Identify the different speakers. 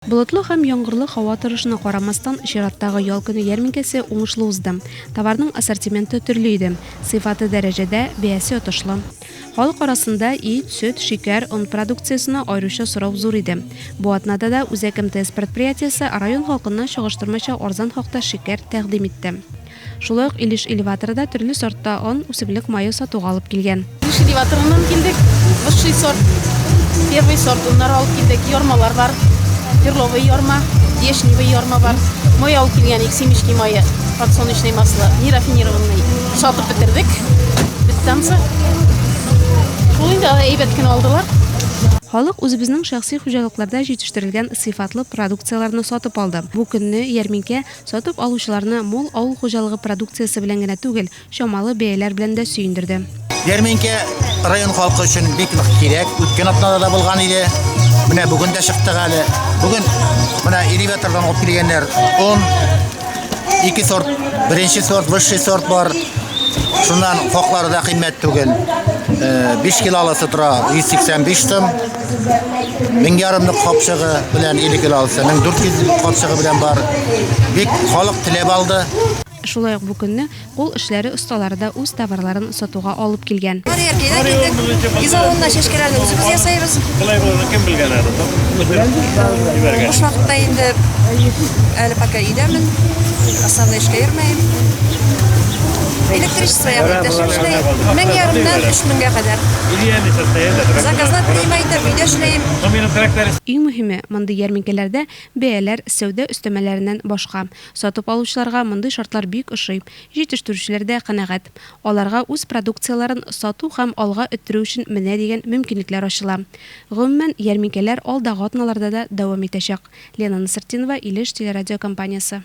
Speaker 1: Болытлы һәм яңгырлы һава торышына карамастан, чираттагы ял көне ярминкәсе уңышлы узды. Товарның ассортименты төрле иде. Сыйфаты дәрәҗәдә, бәясе отышлы. Халык арасында ит, сөт, шикәр, он продукциясенә аеруча сорау зур иде. Бу атнада да Үзәк МТС предприятиесе район халкына чагыштырмача арзан хакта шикәр тәкъдим итте. Шулай ук Илеш элеваторы да төрле сортта он, үсемлек мае сатуга алып килгән.
Speaker 2: Илеш элеваторыннан килдек. Высший сорт, первый сорт оннар алып килдек. Ярмалар бар. Перловый ярма, яшневый ярма бар. Май алып килгән идек, семечки мае, подсолнечное масло, нерафинированный. Сатып бетердек. Бетте ансы. Шул инде, әйбәт кенә алдылар.
Speaker 1: Халык үзебезнең шәхси хуҗалыкларда җитештерелгән сыйфатлы продукцияләрне сатып алды. Бу көнне ярминкә Сатып алучыларны мул авыл хуҗалыгы продукциясе белән генә түгел, чамалы бәяләр белән дә сөендерде.
Speaker 3: Ярминкә район халкы өчен бик нык кирәк. Үткән атнада да булган иде. Менә бүген дә чыктык әле. Бүген менә элеватордан алып килгәннәр он, ике сорт, беренче сорт, высший сорт бар. Шуннан хаклары да кыйммәт түгел. 5 килолысы тора 185 сум. Мең ярымлык капчыгы белән 50 кило алса, 1400 капчыгы белән бар. Бик халык теләп алды.
Speaker 1: Шулай ук бу көнне кул эшләре осталары да үз товарларын сатуга алып килгән.
Speaker 4: Яркәйдән килдек. Изолонна чәчкәләрне үзебез ясыйбыз.
Speaker 5: Болай булуны кем белгән әле?
Speaker 4: Буш вакытта инде әле пока өйдәмен. Основной эшкә йөрмәем. Электричество ягы иптәшем эшләй. Мең ярымнан өч меңгә кадәр. Заказлар принимать итәм, өйдә эшләем.
Speaker 1: Иң мөһиме, мондый ярминкәләрдә бәяләр сәүдә өстәмәләреннән башка. Сатып алучыларга мондый шартлар бик ошый. Җитештерүчеләр дә канәгать. Аларга үз продукцияләрен сату һәм алга эттерү өчен менә дигән мөмкинлекләр ачыла. Гомумән, ярминкәләр алдагы атналарда да дәвам итәчәк. Лена Насыртдинова, Илеш телерадиокомпаниясе.